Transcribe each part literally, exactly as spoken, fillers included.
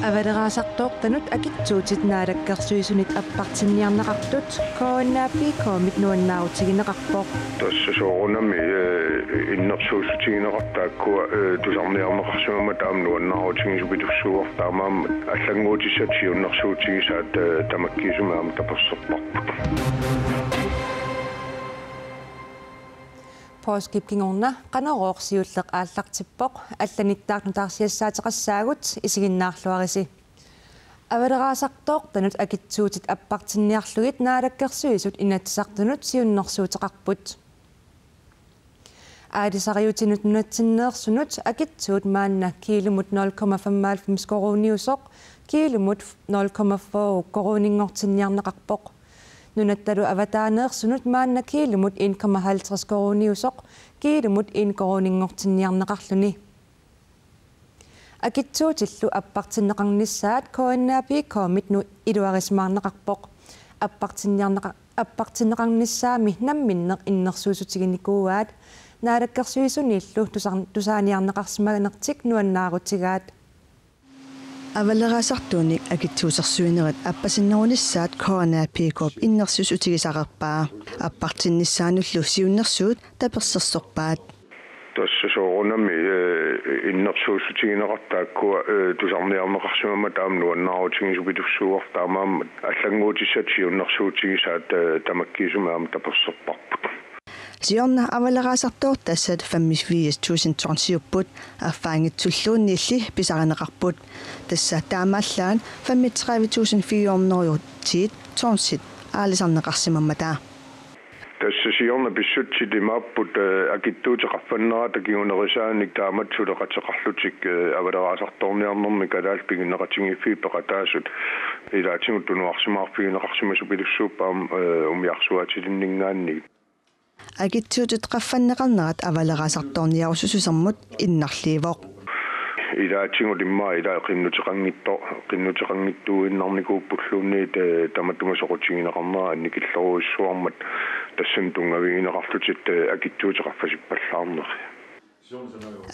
Avaleraasartoortanut akitsuutit Naalakkersuisunit appartinniarneqartut K N A P K-mit nuannaarutigineqarpoq. Tassa soorunami, eh, innersuussutigineqartut taakkua, eh, tusarniarneqarsimammata aamma nuannaarutigisoq pitussuuartaamaammat allannguutissat siunnersuutigisaat, eh, tamakkiisumik aamma taperserparput. Påskip kingorna Qanorooq siulleq aallartippoq, allanittaaq nutaarsiassaateqassaagut, isiginnaarluarisi. Avaleraasartoortanut akitsuutit appartinniarlugit Naalakkersuisut Inatsisartunut siunnersuuteqarput. Aalisariutinut nunatsinneersunut akitsuut maanna kiilumut nul komma femoghalvfems koruuniusoq, kiilumut nul komma fyrre koruuninngortinniarneqarpoq. Nunattalu avataaneersunut maanna kiilumut en komma halvtreds koruuniusoq, kiilumut en koruuninngortinniarneqarluni. Akitsuutillu appartinneqarnissaat K N A P K-mit nu-, iluarisimaarneqarpoq. Appartinniarneqa-, appartinneqarnissaami namminneq innersuussutiginikuuaat, Naalakkersuisuniillu tusar-, tusaaniarneqarsimanertik nuannaarutigaat. Avaleraasartuunik akitsuusersuinerit appasinnerunissaat K N A P K-p innersuussutigisaqarpaa. Appartinnissaanullu siunnersuut tapersersorpaat. Tassa soorunami, eh, innersuussutigineqartut taakkua, eh, tusarniarneqarsimammata aamma nuannaarutigisoq pitussuuartaamaammat allannguutissat siunnersuutigisaat, eh, tamakkiisumik aamma taperserparput. Siorna avaleraasartoortassat femogfirs tusind tonsiupput, affaanngitsulluunniilli pisarineqarput. Tassa taamaallaat femogtredive tusind fire hundrede ti tonsit aalisarneqarsimammata. Tassa siorna pissutsit imaapput, eh, akitsuutit qaffannerata kingunerisaanik taamatut suleqateqarlutik, eh, avaleraasartoorniarnermi kalaallit piginneqatigiiffiit peqataasut ilaatigut tunuarsimaarfigineqarsimasut pilussuupput aamma, eh, umiarsuaatilinninngaanniit. Akitsuutit qaffanneqarnerat avaleraasartoorniarussusermut innarliivoq. Ilaatigut immaqa ila qinnuteqanngitto-, qinnuteqanngitsuuinnarnikuuppulluunniit, eh, tamatuma soqutigineqarnera annikillorujussuarmat tassani tunngavigineqarlutik, eh, akitsuutit qaffasippallaarneri.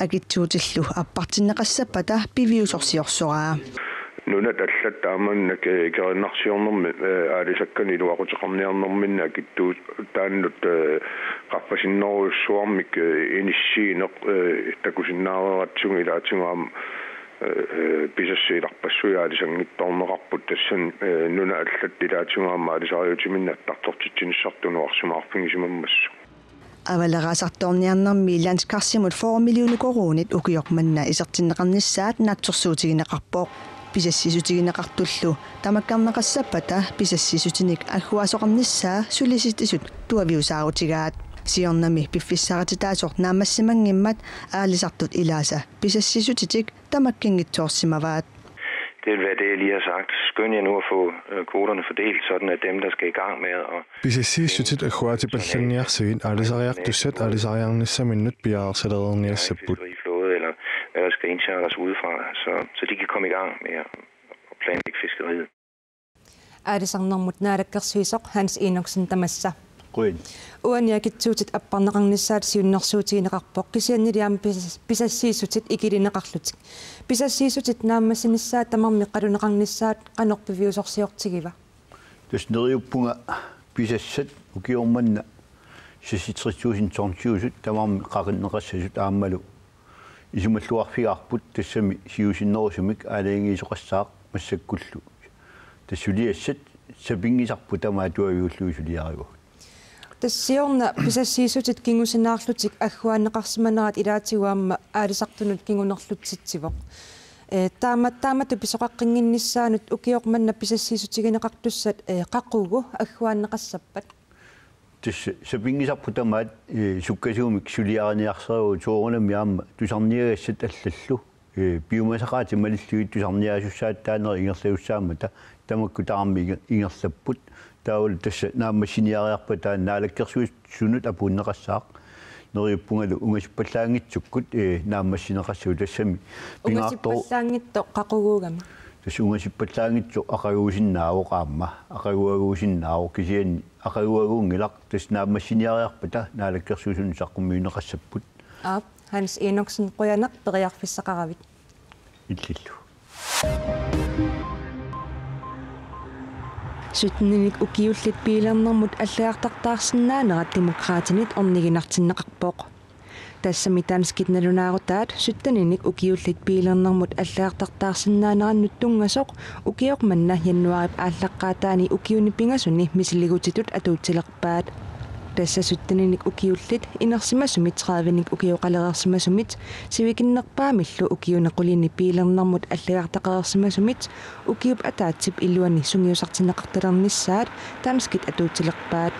Akitsuutillu appartinneqassappata piviusorsiorsoraa. Nunat allat taamani, eh, ikerinnarsiornermi, eh, aalisakkanik iluaquteqarniarnerminni akitsuutaannut, eh, qaffasinnerujussuarmik, eh, inissiineq, eh, takusinnaareeratsigu ilaatigut aamma, eh, eh, pisassat ilarpassui aalisanngitsoorneqarput tassani, eh, nunat allat ilaatigut aamma aalisariutiminnik attartortitsinissartik tunuarsimaarfigisimammassuk. Avaleraasartoorniarnermi landskarsimut fyrre millioner koruunit ukioq manna isertinneqarnissaat naatsorsuutigineqarpoq. Pisassiissutigineqartullu tamakkerneqassappata pisassiissutinik agguaasoqarnissaa sulisitsisut tuaviusaarutigaat. Siornami piffissarititaasoq naammassimanngimmat aalisartut ilaasa pisassiissutitik tamakkinngitsoorsimavaat. Det vil være det, jeg lige har sagt. Skynd jer nu at få, øh, kvoterne fordelt, sådan at dem, der skal i gang med at... Pisassiissutit agguaatipallanniarsigit aalisariartussat aalisariarnissaminnut piareersalereerniassapput. Fiskeriflåde, eller hvad der skal indcharters udefra, så, så de kan komme i gang med at planlægge fiskeriet. Aalisarnermut naalakkersuisoq Hans Enoksen tamassa. Qujan. Uani akitsuutit apparneqarnissaat siunnersuutigineqarpoq, kisiannili aamma pisas-, pisassiissutit ikilineqarlutik. Pisassiissutit naammassinissaat tamarmik qaluneqarnissaat qanoq piviusorsiortigiva? Tassa neriuppunga pisassat ukioq manna seksogtres tusind tonsiusut tamarmik qaqinneqassasut aammalu isumalluarfigaarput, tassami siusinnerusumik aalajangiisoqassaaq massakkullu. Tassa suliassat sapinngisarput tamaat tuaviullugu suliarivagut. Tassa siorna pisassiissutit kingusinaarlutik agguaanneqarsimanerat ilaatigut aamma aalisartunut kingunerlutsitsivoq. Eh, taama-, taamatut pisoqaqqinnginnissaanut ukioq manna pisassiissutigineqartussat, eh, qaqugu agguaanneqassappat? Tassa sapinngisarput tamaat, eh, sukkasuumik suliariniarsarivagut, soorunami aamma tusarniagassat allallu, eh, piumasaqaatit malillugit tusarniaasussaatitaanerit ingerlasussaammata tamakku tamarmik inger-, ingerlapput. Taavalu tassa naammassiniariarpata taanna naalakkersuisunut apuunneqassaaq. Neriuppungalu ungasippallaanngitsukkut, eh, naammassineqassagut, tassami pingaartoq. Ungasippallaanngitsoq qaquguugami? Tassa ungasippallaanngitsoq aqaguusinnaavoq aamma. Aqaguaguusinnaavoq, kisianni aqaguaguunngilaq, tassa naammassiniariarpata naalakkersuisunut saqqummiunneqassapput. Aap, Hans Enoksen, qujanaq periarfissaqaravit. Illillu. Sytteninik ukiullit biilernermut allagartartaarsinnaanerat Demokraatinit orniginartinneqarpoq. Tassami danskit nalunaarutaat sytteninik ukiullit biilernermut allagartartaarsinnaanerannut tunngasoq ukioq manna januaarip aallaqqaataani ukiuni pingasuni misiligutitut atuutilerpaat. Tassa sytteninik ukiullit inersimasumit tredivenik ukioqalereersimasumit sivikinnerpaamillu ukiuni qulini biilernermut allagartaqareersimasumit ukiup ataatsip iluani sungiusartinneqartalernissaat danskit atuutilerpaat.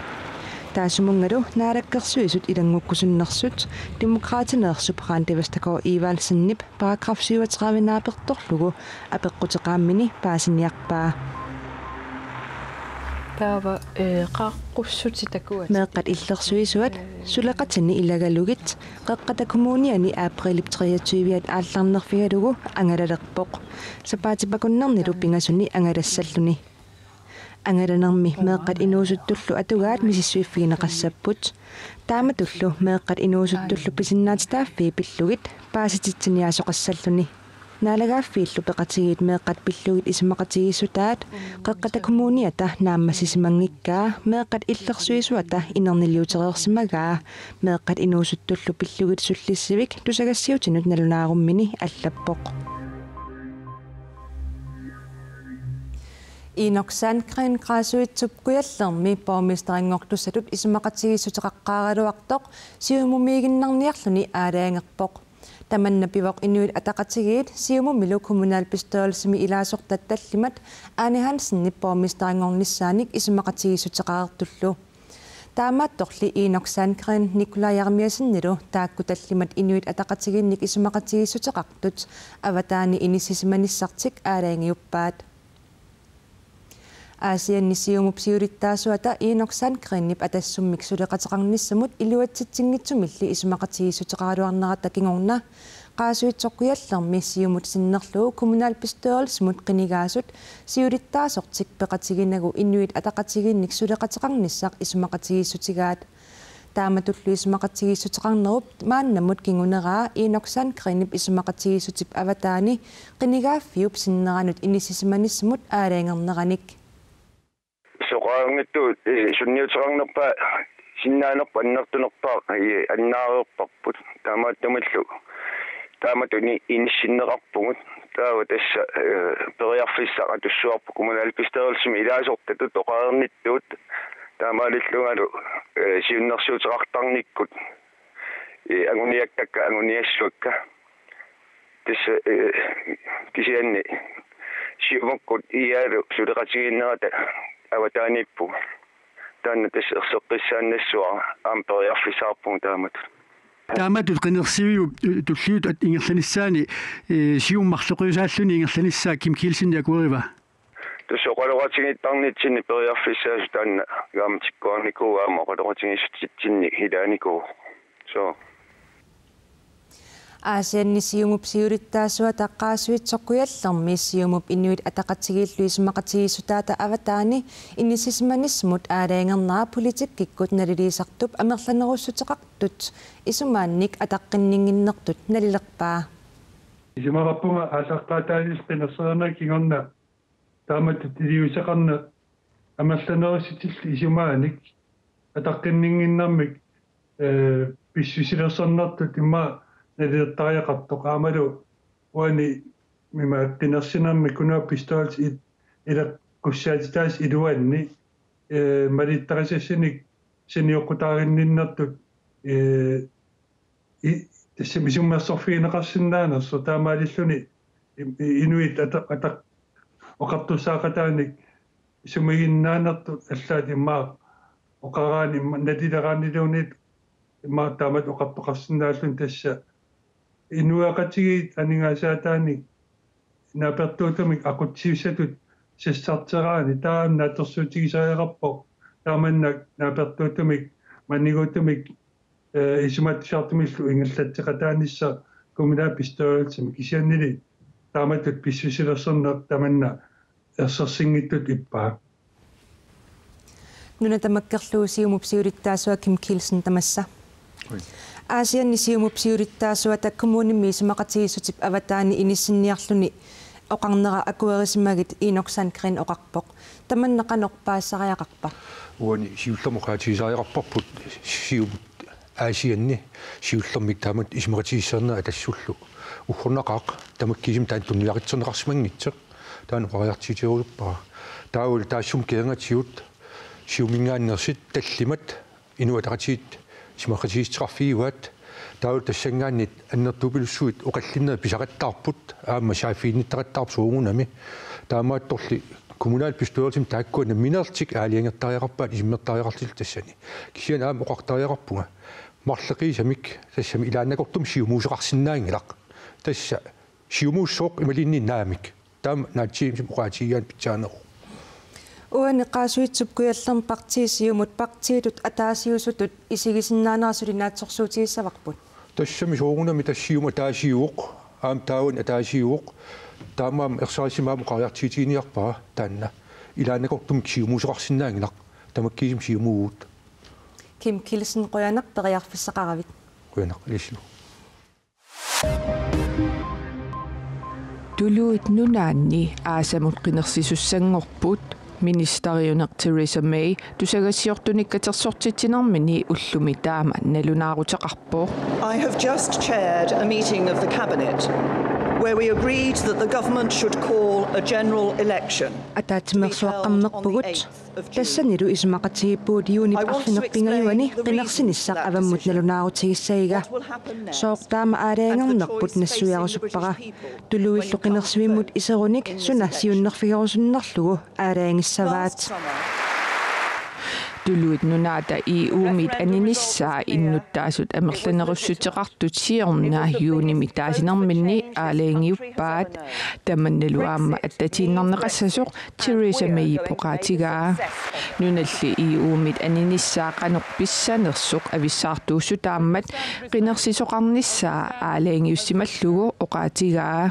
Taassumunngalu Naalakkersuisut ilanngukkusunnersut Demokraatineersup Randi Vestergaard Evaldsenip paragraf syvogtredive naapertorlugu apeqquteqaammini paasiniarpaa. Taava, eh, qaaqqussutitakuat. Meeqqat illersuisuat suleqatini ilagalugit Qeqqata Kommuniani aprilip treogtyviat aallarnerfigalugu angalalerpoq. Sapaatip akunnernilu pingasuni angalassalluni. Angalanermi meeqqat inuusuttullu atugaat misissuiffigineqassapput. Taamatullu meeqqat inuusuttullu pisinnaatitaaffii pillugit paasititsiniaasoqassalluni. Naalagaaffiillu peqatigiit meeqqat pillugit isumaqatigiissutaat Qeqqata Kommuniata naammassisimanngikkaa meeqqat illersuisuata inerniliutereersimagaa meeqqat inuusuttullu pillugit sullissivik tusagassiutinut nalunaarummini allappoq. Enok Sandgreen Qaasuitsup Kujallermi borgmesterinngortussatut isumaqatigiissuteqaqqaaraluartoq Siumumiiginnarniarluni aalajangerpoq. Tamanna pivoq Inuit Ataqatigiit Siumumilu kommunalbestyrelsimi ilaasortat tallimat Ane Hansenip borgmesterinngornissaanik isumaqatigiissuteqareertullu. Taamaattorli Enok Sandgreen Nikolaj Jeremiassenilu taakku tallimat Inuit Ataqatigiinnik isumaqatigiissuteqartut avataani inissisimanissartik aalajangiuppaat. Aasianni Siumup siulittaasuata Enok Sandgreenip Atassummik suleqateqarnissamut iluatsitsinngitsumilli isumaqatigiissuteqaraluarnerata kingorna Qaasuitsoq Kujallermi Siumut sinnerlugu kommunalbestyrelsimut qinigaasut siulittaasortik peqatiginagu Inuit Ataqatigiinnik suleqateqarnissaq isumaqatigiissutigaat. Taamatullu isumaqatigiissuteqarnerup maannamut kinguneraa Enok Sandgreenip isumaqatigiissutip avataani qinigaaffiup sinneranut inissisimanissamut aalajangerneranik. Soqaanngittu, eh, sunniuteqarnerpaaq sinnaanerput annertunerpaaq, eh, annaareerparput. Taamaattumillu taamatut ini-, inissinneqarpugut. Taava tassa, eh, periarfissaq atussuarput kommunalbestyrelsimi ilaasortatut oqareernittut. Taamaalillungalu, eh, siunnersuuteqartarnikkut, eh, anguniakkakka, anguniassuakka. Tassa, eh, kisianni Siumukkut I A-lu suleqatigiinnerata avataaniippugut. Taanna tassa erseqqissaannassavara aamma periarfissaqarpugut taamatut. Taamatut qinersiviup tulliutut ingerlanissaani, eh, Siumup marloqiusaalluni ingerlanissaa Kim Kielsen akueriva? Tassa oqaloqatigiittarnitsinni periarfissaasut taanna aamma tikkuarnikuuvoq aamma oqaloqatigiissutitsinni ilaanikuuvoq. Suu. Aasianni Siumup siulittaasuata Qaasuitsoq Kujallermi Siumup Inuit Ataqatigiillu isumaqatigiissutaata avataani inissisimanissamut aalajangernera politikkikkut naliliisartup amerlanerussuteqartut isumaannik ataqqinninnginnertut nalilerpaa. Isumaqarpunga aallaqqaataaniilli qinersinerup kingorna taamatut iliuuseqarneq amerlanerussutillu isumaanik ataqqinninnginnermik, eh, pissusilersornertut immaqa nalilertariaqartoq aammalu uani ima qinersinermi kommunalbestyrelsi il-, ileqqussaatitaasa iluanni, eh, malittarisassanik sanioqqutaarinninnertut, eh, i-, tassami isummersorfigineqarsinnaanersoq taamaalilluni i-, i-, inuit ata-, ata-, oqartussaaqataanik sumiginnaanertut allaat immaqa oqaraanni imma-, nalileraanniluunniit immaqa taamatut oqartoqarsinnaalluni tassa inuiaqatigiit aningaasaataanik naapertuuttumik aqutsisussatut sassarteraanni taanna atorsuutigisariaqarpoq taamannak naapertuuttumik maniguuttumik, eh, isumaattussartumillu ingerlatseqataanissaq kommunalbestyrelsimi kisiannili taamatut pissusilersorneq tamanna ersersinngitsutut ippa. Nuna tamakkerlugu Siumup siulittaasua Kim Kielsen tamassa. Oi. Aasianni Siumup siulittaasuata kommunimi isumaqatigiissutip avataani inissinniarluni Oqarnera akuerisimagit Enok Sandgreen oqarpoq. Tamanna qanoq paasisariaqarpa? Uani siullermik oqaatigisariaqarparput Siumut Aasianni siullermik taamatut isumaqatigiissaarneq Atassullu. Uggornaqaaq tamakkiisumik taanna tunniaqartinneqarsimanngitsoq. Taanna oqariartuutigerusuppara. Taavalu taassuma kingornatigut Siuminngaanneersut tallimat Inuit Ataqatigiit isumaqatigiissuteqarfigivaat, taavalu tassanngaanniit annertupilussuit oqallinnerit pisaqattaarput, aamma saaffiginnittaqattaarput soorunami. Taamaattorli kommunalbestyrelsimi taakkua nammineerlutik aalajangertariaqarpaat isummertariaqarlutik tassani. Kisianni aamma oqartariaqarpunga marloqiusamik tassami ilaannakortumik siumuusoqarsinnaanngilaq. Tassa siumuussooq imaluunniit naamik. Taama naatsiivimmik oqaatigigaanni pitsaaneruvoq. Uani Qaasuitsup Kujallermi partii Siumut partiitut ataasiusutut isigisinnaanera suli naatsorsuutigissavarput. Tassami soorunami tassa Siumut ataasiuvoq, aamma taavani ataasiuvoq, taamaammat ersarissumik aamma oqariartuutiginiarpara taanna. Ilaannakortumik siumuusoqarsinnaanngilaq, tamakkiisumik siumuuvugut. Kim Kielsen, qujanaq periarfissaqaravit. Qujanaq ilissilu. Tuluit Nunaanni aasamut qinersisussanngorput, ministeriuneq Theresa May tusagassiortunik katersortitsinermini ullumi taama nalunaaruteqarpoq. I have just chaired a meeting of the cabinet where we agreed that the government should call a general election. Ataatsimeersuaqqammerpugut. Tassanilu isumaqatigiippugut juunip arfineq-pingajuani qinersinissaq avammut nalunaarutigissagiga. Sooq taama aalajangernerput nassuiarusuppara. Tuluillu qinersivimmut iserunik suna siunnerfigerusunnarlugu aalajangissavaat. Tuluit Nunaata E U-mit aninissaa innuttaasut amerlanerussuteqartut siorna juunimi taasinerminni aalajangiuppaat. Tamannalu aamma attatiinnarneqassasoq Theresa Mayip oqaatigaa. Nunalli E U-mit aninissaa qanoq pissanersoq avissaartuussutaammat qinersisoqarnissaa aalajangiussimallugu oqaatigaa.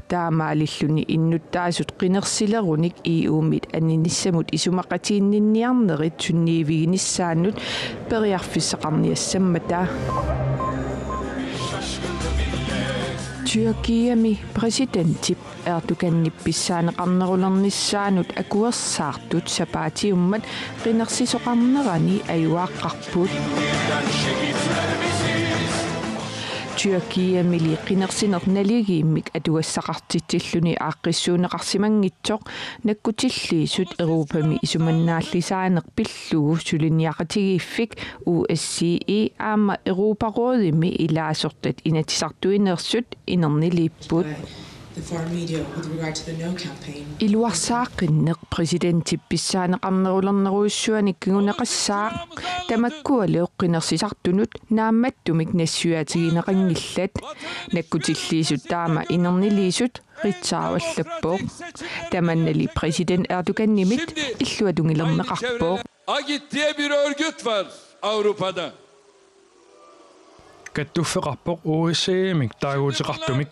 Taamaalilluni innuttaasut qinersilerunik E U-mit aninissamut isumaqatiginninniarnerit sunniiviginissaannut periarfissaqarniassammata. Tyrkiami præsidentip Erdoganip pissaaneqarnerulernissaanut akuersaartut sapaatiummat qinersisoqarnerani ajugaaqqaarput. Tyrkiamili qinersineq naligiimmik atugassaqartitsilluni aaqqissuunneqarsimanngitsoq nakkutilliisut Europami isumannaallisaaneq pillugu suliniaqatigiiffik O S C E aamma Europarådimi ilaasortat inatsisartuineersut inerniliipput. The foreign media with regard to the No campaign. Iluarsaaqqinneq præsidentip pissaaneqarnerulernerujussuanik kinguneqassaaq, tamakkualu qinersisartunut naammattumik nassuiaatigineqanngillat. Nakkutilliisut taama inerniliisut Ritzau allappoq. Tamannali præsident Erdoganimit illuatungilerneqarpoq. Agit diye bir örgüt var Avrupa'da. Kattuffeqarpoq O S C E-mik taaguuteqartumik.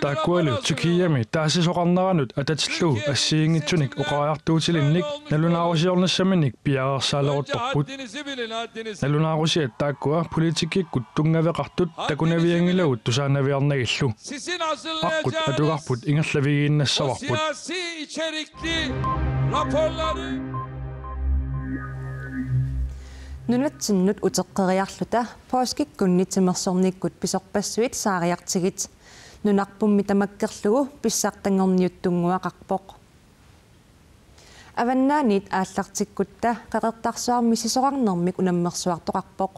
Taakkualu Tyrkiami taasisoqarneranut atatillugu assigiinngitsunik oqariartuutilinnik nalunaarusiornissaminnik piareersaaleruttorput. Nalunaarusiat taakkua politikkikkut tunngaveqartut takunavianngilagut tusaanaviarnagillu. Aqqut atugarput ingerlavigiinnassavarput. Nunatsinnut uteqqeriarluta påskikkunni timersornikkut pisorpassuit saariartigit. Nunarpummi tamakkerlugu pissartanngorniuttunnguaqarpoq. Avannaaniit aallartikkutta Qeqertarsuarmi sisorarnermik unammersuartoqarpoq.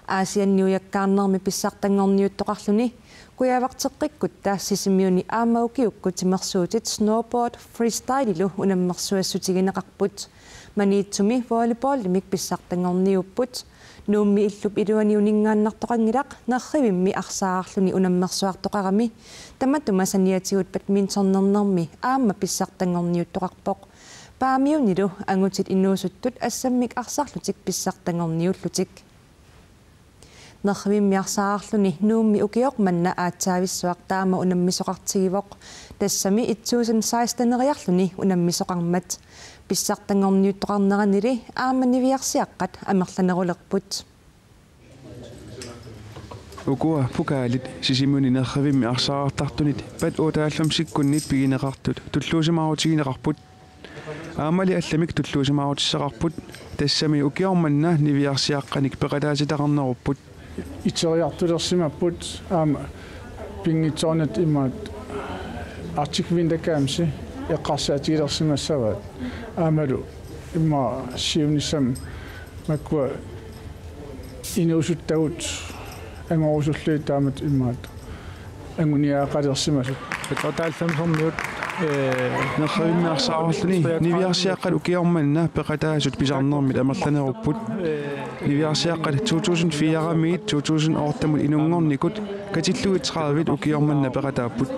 Aasianniujakkaarnermi pissartanngorniuttoqarluni kujavarteqqikkutta Sisimiuni aamma ukiukkut timersuutit snowboard freestylilu unammersuassutigineqarput. Maniitsumi volleyballimik pissartanngorniupput. Nuummi illup iluani uninngaannartoqanngilaq nerrivimmi arsaarluni unammersuartoqarami. Tamatuma saniatigut badmintonnernermi aamma pissartanngorniuttoqarpoq. Paamiunilu angutit inuusuttut assammik arsarlutik pissartanngorniullutik. Nerrivimmi arsaarluni Nuummi ukioq manna aatsaavissuaq taama unammisoqartigivoq. Tassami et tusind seksten-eriarluni unammisoqarmat. Pissartanngorniuttoqarneranili aamma niviarsiaqqat amerlanerulerput. Ukua pokaalit Sisimiuni nerrivimmi arsaartartunit PAT otteoghalvfemsikkunnit pigineqartut tulluusimaarutigineqarput. Aammali allamik tulluusimaarutissaqarput, tassami ukioq manna niviarsiaqqanik peqataatitaqarnerupput. Iteriartulersimapput aamma pinngitsoornata imaat Arctic Winter Games eqqarsaatigilersimassavaat. Aammalu immaqa siunissami makkua inuusuttagut angorusullugit taamatut imaat anguniagaqalersimasut. Peqataalfamsormiut, eh, nerrivimmi arsaarluni niviarsiaqqat ukioq manna peqataasut pisarnermit amerlanerupput. Niviarsiaqqat to tusind fire-miit to tusind otte-mut inunngornikut katillugit tredive ukioq manna peqataapput.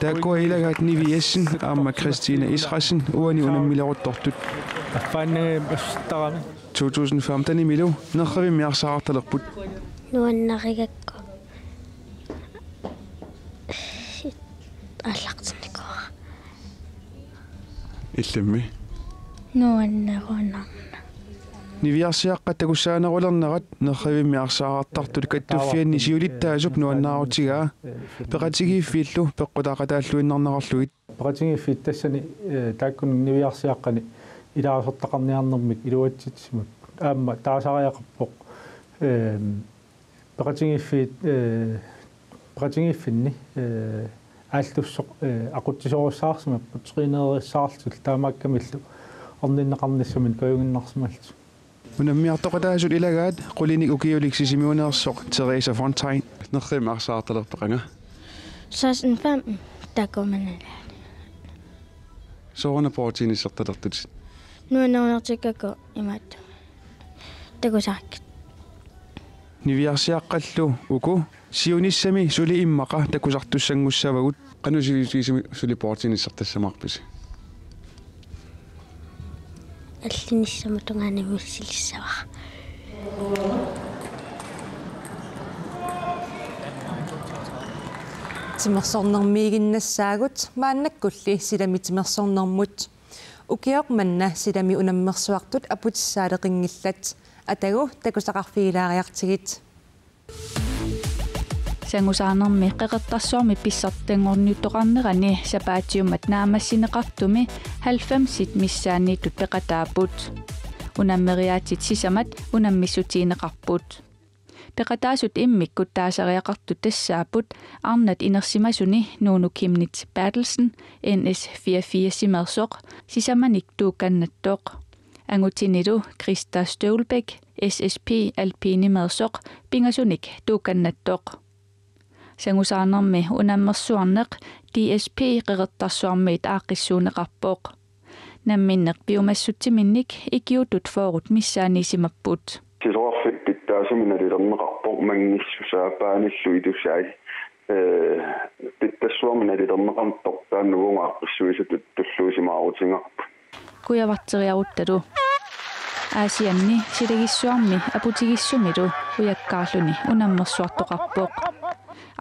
Taakkua ilagaat Nivi Jessen aamma Christine Israelsen uani unammileruttortut. Affaannagami assuttarami. To tusind femten-imilu nerrivimmi arsaartalerput. Nuannarigakku aallartinnikuuara. Illimmi? Nuannerunarna. Niviarsiaqqat takussaanerulernerat nerrivimmi arsaartartut kattuffianni siulittaasup nuannaarutigaa, peqatigiiffiillu peqqutaaqataalluinnarnerarlugit. Peqatigiiffiit tassani, eh, taakkununnga niviarsiaqqani ilaasortaqarniarnermik iluatsitsimapput. Aamma taasariaqarpoq, ehm, peqatigiiffiit, eh, peqatigiiffinni, eh, aallussoq, eh, aqutsisoorussaarsimapput, trænerissaarlutillu taamaakkamillu orninneqarnissaminnik kajuginnarsimallutik. Unammiartoqataasut ilagaat qulinik ukiulik Sisimiuneersoq Theresa Fontain. Nerrivimmi arsaartalerpit qanga? Seksten femten, der går man alene. Sooruna bordtennisertalertutit? Nuannerunartikkakku imaattumik. Takusarakkit. Niviarsiaqqallu uku siunissami suli immaqa takusartussanngussaavagut. Qanoq sivisutigisumik suli bordtennisertassamaarpisi? Allinissamut tungaanut missilissavara. Timersornermiiginnassagut maannakkulli silami timersornermut. Ukioq manna silami unammersuartut aputissaaleqinngillat. Atagu takusaqarfigilaariartigit. Sangusaarnermi Qeqertarsuarmi pissartanngorniuttoqarnerani sapaatiummat naammassineqartumi halvfemsit missaanniittut peqataapput. Unammeriaatsit sisamat unammissutigineqarput. Peqataasut immikkut taasariaqartut tassaapput arnat inersimasuni Nuunu Chemnitz Berthelsen, N S fireogfirs-imeersoq, sisamanik tuukannattoq. Angutinilu Krista Støvlbæk, S S P Alpinimeersoq, pingasunik tuukannattoq. Sangusaarnermi unammersuarneq D S P Qeqertarsuarmiit aaqqissuunneqarpoq. Namminneq piumassutsiminnik ikiuuttut fyrret missaanniisimapput. Sisorarfik pitsaasumik nalilerneqarpoq, manngissusaa paanillu itusai. Ee, pitsassuarmik nalilerneqartoq taanna uagut aaqqissuisutut tulluusimaarutigaarput. Kujavarteriaruttalu. Aasianni silagissuarmi aputigissumilu ujakkaarluni unammersuartoqarpoq.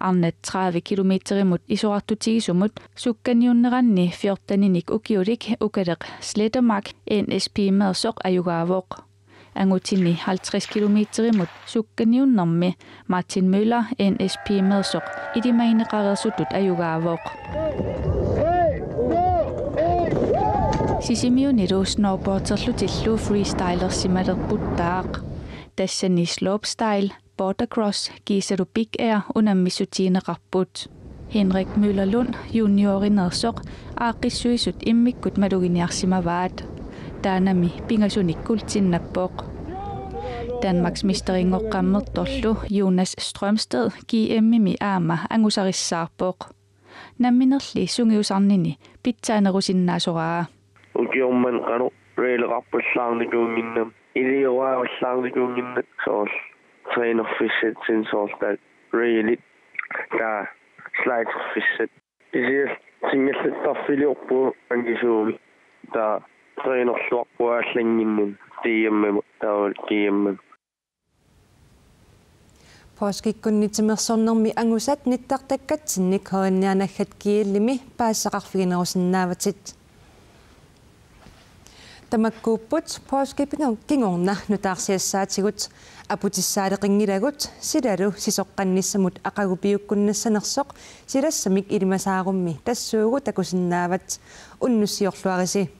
Arnat tredive kilometerimut isorartutigisumut sukkaniunneranni fjorteninik ukiulik Ukaleq Slettemark N S P-meersoq ajugaavoq. Angutini halvtreds kilometerimut sukkaniunnermi Martin Møller N S P-meersoq ilimagineqareersutut ajugaavoq. Sisimiunilu snowboarderlutillu freestylersimalerputtaaq. Tassani slopestyle, bordercross kiisalu big air unammissutigineqarput. Henrik Møller Lund juniorimeersoq aaqqissuisut immikkut maluginiarsimavaat. Taannami pingasunik kuultinnappoq. Danmarksmesterinngornermullu Jonas Strømsted G M-imi aamma angusarissaarpoq. Namminerli sungiusarnini pitsaanerusinnaasoraa. Ukioq manna qanoq raileqarpallaarnikuunnginnama, ilioravallaarnikuunnginnama, soorlu trænerfissatsinni soorlu taava railit, taava sliderfissat. Kisianni singallattarfiliorpugut angisuumik, taava trænerluarpugut aallanngimmat D M-imut taava G M-imut. Poorskikkunni timersornermi angusat nittartakkatsinnik H N R naggat G L-imi paasisaqarfiginerusinnaavatit. Tamakkuupput påskip kingorna nutaarsiassaatigut. Aputissaaleqinngilagut silalu sisoqqannissamut aqagu piukkunnassanersoq silassamik ilimasaarummi tassuugu takusinnaavat. Unnussiorluarisi.